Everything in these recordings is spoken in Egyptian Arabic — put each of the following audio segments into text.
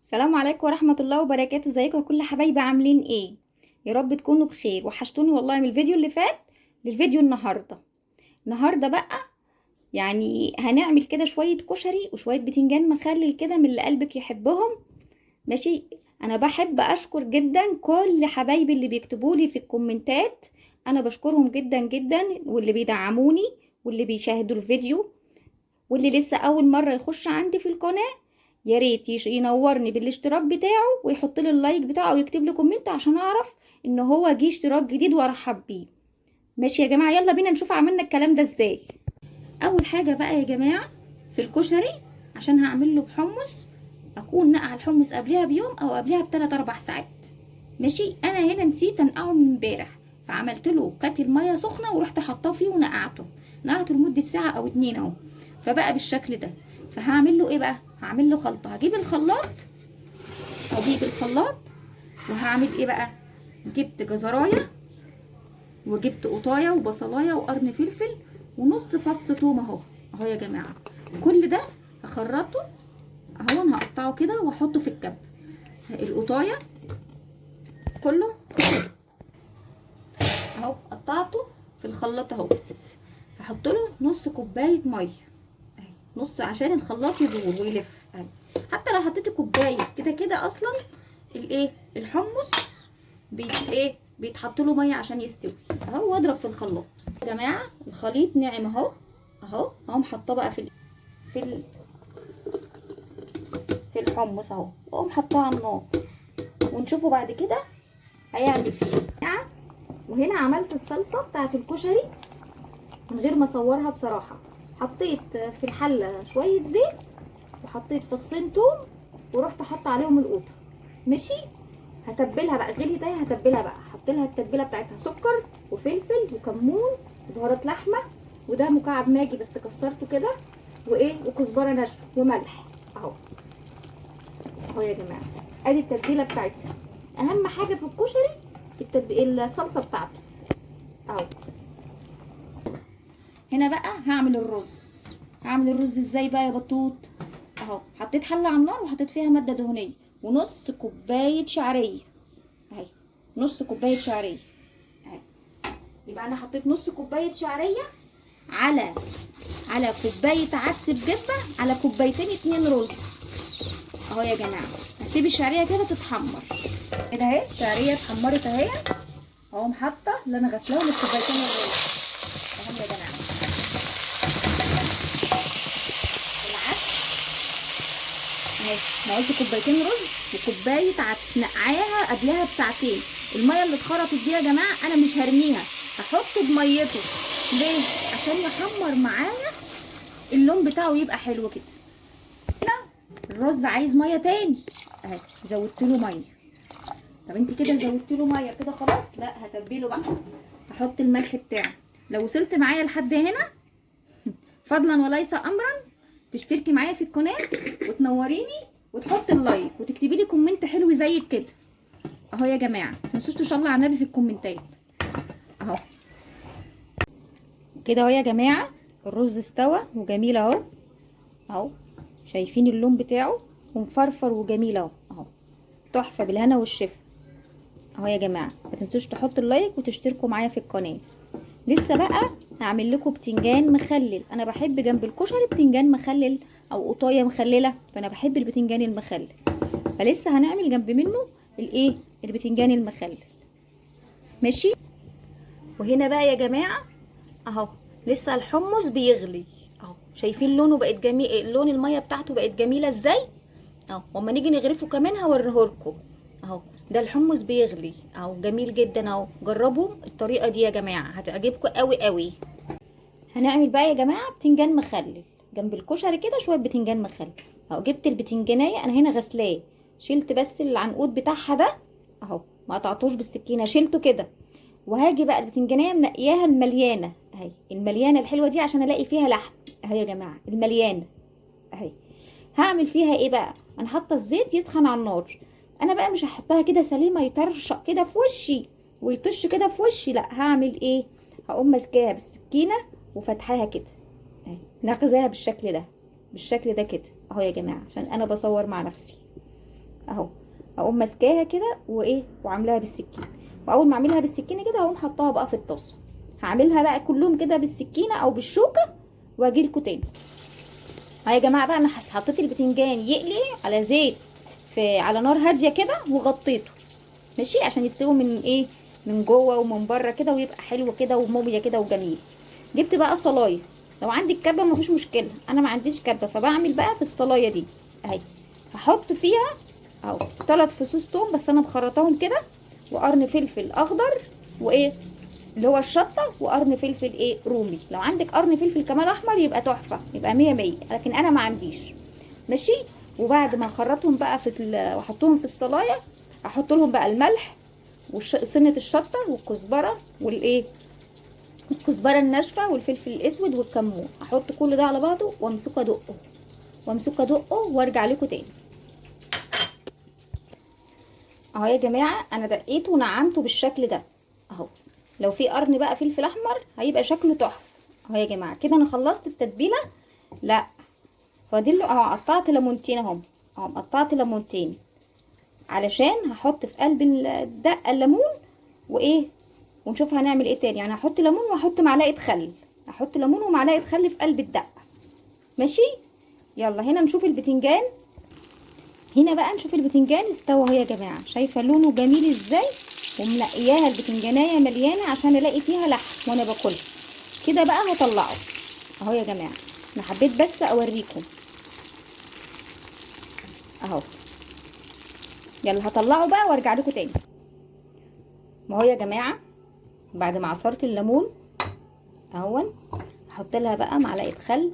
السلام عليكم ورحمة الله وبركاته. ازيكم يا كل حبايبي، عاملين ايه؟ يا رب تكونوا بخير. وحشتوني والله من الفيديو اللي فات للفيديو النهاردة. النهاردة بقى يعني هنعمل كده شوية كشري وشوية بتنجان مخلل كده من اللي قلبك يحبهم. ماشي، انا بحب اشكر جدا كل حبايبي اللي بيكتبولي في الكومنتات، انا بشكرهم جدا جدا، واللي بيدعموني واللي بيشاهدوا الفيديو واللي لسه اول مرة يخش عندي في القناة، يا ريت ينورني بالاشتراك بتاعه ويحط لي ال like بتاعه ويكتب لي comment عشان اعرف ان هو جه اشتراك جديد وارحب بيه. ماشي يا جماعة، يلا بينا نشوف عملنا الكلام ده ازاي. اول حاجة بقى يا جماعة في الكشري، عشان هعمل له بحمص، اكون نقع الحمص قبلها بيوم او قبلها بتلات اربع ساعات. ماشي، انا هنا نسيت انقعه من امبارح، فعملت له كاتل مية سخنة ورحت حطاه فيه ونقعته، نقعته لمدة ساعة او 2 اهو، فبقى بالشكل ده. فهعمل له ايه بقى؟ هعمل له خلطه. هجيب الخلاط وهعمل ايه بقى؟ جبت جزرايه وجبت قطايه وبصلايه وقرن فلفل ونص فص توم اهو اهو يا جماعة. كل ده هخرطه اهو، انا هقطعه كده واحطه في الكب. القطايه كله اهو قطعته في الخلاط اهو. هحط له نص كوباية مية اهي، نص عشان الخلاط يدور ويلف اهي. حتى لو حطيتي كوباية كده كده اصلا الايه الحمص بيت ايه بيتحط له مية عشان يستوي اهو. واضرب في الخلاط يا جماعة. الخليط ناعم اهو اهو، اهو حاطاه بقى في في الحمص اهو، واقوم حاطاه على النار ونشوفه بعد كده هيعمل فيه ايه. وهنا عملت الصلصه بتاعه الكشري من غير ما اصورها بصراحة. حطيت في الحلة شوية زيت وحطيت فصين توم ورحت حاطه عليهم القوطه. ماشي، هتبلها بقى، غليت اهي، هتبلها بقى. حط لها التتبيله بتاعتها سكر وفلفل وكمون وبهارات لحمه، وده مكعب ماجي بس كسرته كده، وايه وكزبره ناشفة وملح اهو اهو يا جماعة. ادي التتبيله بتاعتها. اهم حاجة في الكشري الصلصه بتاعته اهو. هنا بقى هعمل الرز. هعمل الرز ازاي بقى يا بطوط؟ اهو حطيت حله على النار وحطيت فيها مادة دهنية ونص كوباية شعرية اهي، نص كوباية شعرية اهي. يبقى انا حطيت نص كوباية شعرية على كوباية عدس بجبه على كوبايتين 2 رز اهو يا جماعة. هسيب الشعرية كده تتحمر كده اهي، الشعرية اتحمرت اهي اهو. حاطه اللي انا غسلاهم الكوبايتين الرز اهو يا جماعة. العدس اهي، انا قلت كوبايتين رز وكوبايه عدس، نقعاها قبلها بساعتين. المية اللي اتخرطت دي يا جماعة انا مش هرميها، هحطه بميته. ليه؟ عشان يحمر معايا اللون بتاعه يبقى حلو كده. هنا الرز عايز مية تاني اهي، زودت له مية. طب انت كده زودت له مية كده خلاص؟ لا، هتبله بقى، هحط الملح بتاعه. لو وصلت معايا لحد هنا فضلا وليس امرا تشتركي معايا في القناة وتنوريني وتحطي ال like وتكتبي لي comment حلو زيك كده اهو يا جماعة. ما تنسوش تصلوا على النبي في الكومنتات اهو كده اهو يا جماعة. الرز استوى وجميل اهو اهو، شايفين اللون بتاعه ومفرفر وجميل اهو اهو، تحفة بالهنا والشفا اهو يا جماعة. ما تنسوش تحطوا ال like وتشتركوا معايا في القناة. لسه بقى هعمل لكم بتنجان مخلل. انا بحب جنب الكشري بتنجان مخلل او قطايه مخلله، فانا بحب البتنجان المخلل، فلسه هنعمل جنب منه الايه البتنجان المخلل. ماشي، وهنا بقى يا جماعة اهو لسه الحمص بيغلي اهو، شايفين لونه بقت جميل، لون المية بتاعته بقت جميلة ازاي اهو. واما نيجي نغرفه كمان هوريهولكم اهو. ده الحمص بيغلي اهو، جميل جدا اهو. جربوا الطريقة دي يا جماعة هتعجبكم قوي قوي. هنعمل بقى يا جماعة بتنجان مخلل جنب الكشري كده، شوية بتنجان مخلل اهو. جبت البتنجانيه انا هنا غسلاه، شلت بس العنقود بتاعها ده اهو، ما قطعتوش بالسكينة، شلته كده. وهاجي بقى البتنجانيه منقياها المليانة اهي، المليانة الحلوة دي عشان الاقي فيها لحم اهي يا جماعة، المليانة اهي. هعمل فيها ايه بقى؟ انا حاطه الزيت يسخن على النار. انا بقى مش هحطها كده سليمة يطرشق كده في وشي ويطش كده في وشي، لا، هعمل ايه؟ هقوم ماسكاها بالسكينة وفتحاها كده اهي، نغزاها بالشكل ده، بالشكل ده كده اهو يا جماعة، عشان انا بصور مع نفسي اهو. اقوم ماسكاها كده وايه وعاملاها بالسكينة، واول ما اعملها بالسكينة كده هقوم حطاها بقى في الطاسه. هعملها بقى كلهم كده بالسكينة او بالشوكة واجيلكوا تاني. ها يا جماعة بقى انا حطيت البتنجان يقلي على زيت في على نار هادية كده وغطيته، ماشي، عشان يستوي من ايه، من جوه ومن بره كده، ويبقى حلو كده ومويه كده وجميل. جبت بقى صلايه، لو عندك كبه مفيش مشكلة، انا ما عنديش كبه فبعمل بقى في الصلايه دي اهي. هحط فيها اهو 3 فصوص توم بس انا مخرطاهم كده، وقرن فلفل اخضر وايه اللي هو الشطه، وقرن فلفل ايه رومي. لو عندك قرن فلفل كمان احمر يبقى تحفة، يبقى 100 100، لكن انا ما عنديش. ماشي. وبعد ما اخرطهم بقى في واحطهم في الصلايه، احط لهم بقى الملح وسنة الشطه والكزبره والايه الكزبره الناشفه والفلفل الاسود والكمون. احط كل ده على بعضه وامسكه ادقه وامسكه ادقه وارجع لكم تاني. اهو يا جماعة انا دقيته ونعمته بالشكل ده اهو. لو في قرن بقى فلفل احمر هيبقى شكله تحفة. اهو يا جماعة كده انا خلصت التتبيله. لا فاضل له اهو، قطعت ليمونتين اهو، اهو قطعت ليمونتين علشان هحط في قلب الدقة الليمون وايه، ونشوف هنعمل ايه تاني. يعني هحط ليمون واحط معلقه خل، هحط ليمون ومعلقة خل في قلب الدقة. ماشي. يلا هنا نشوف البتنجان. هنا بقى نشوف البتنجان استوى اهو يا جماعة، شايفه لونه جميل ازاي، ومنقياها البتنجانيه مليانة عشان الاقي فيها لحم وانا باكلها كده. بقى هطلعه اهو يا جماعة، انا حبيت بس اوريكم اهو. يلا هطلعه بقى وارجع لكم تاني. ما هو يا جماعة بعد ما عصرت الليمون اهون، هحط لها بقى معلقه خل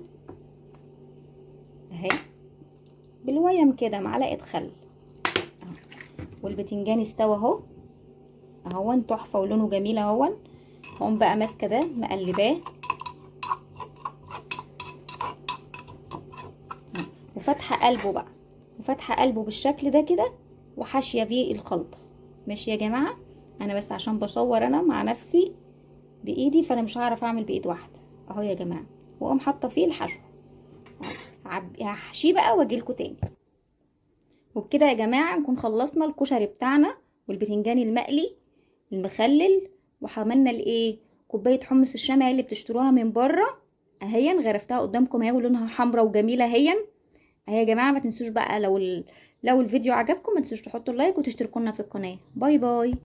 اهي بالويم كده، معلقه خل اهو. والبتنجان استوى اهو اهون، تحفة ولونه جميل اهون. هقوم بقى ماسكه ده مقلباه وفاتحه قلبه بقى، وفاتحه قلبه بالشكل ده كده، وحاشيه بيه الخلطة. ماشي يا جماعة، انا بس عشان بصور انا مع نفسي بايدي فانا مش هعرف اعمل بايد واحدة اهو يا جماعة. واقوم حاطه فيه الحشو، هحشيه بقى واجيلكوا تاني. وبكده يا جماعة نكون خلصنا الكشري بتاعنا والبتنجان المقلي المخلل، وعملنا الايه كوباية حمص الشام اللي بتشتروها من بره اهيا، غرفتها قدامكم اهي ولونها حمرا وجميلة اهيا اهي يا جماعة. ما تنسوش بقى لو الفيديو عجبكم ما تنسوش تحطوا like وتشتركوا لنا في القناة. bye bye.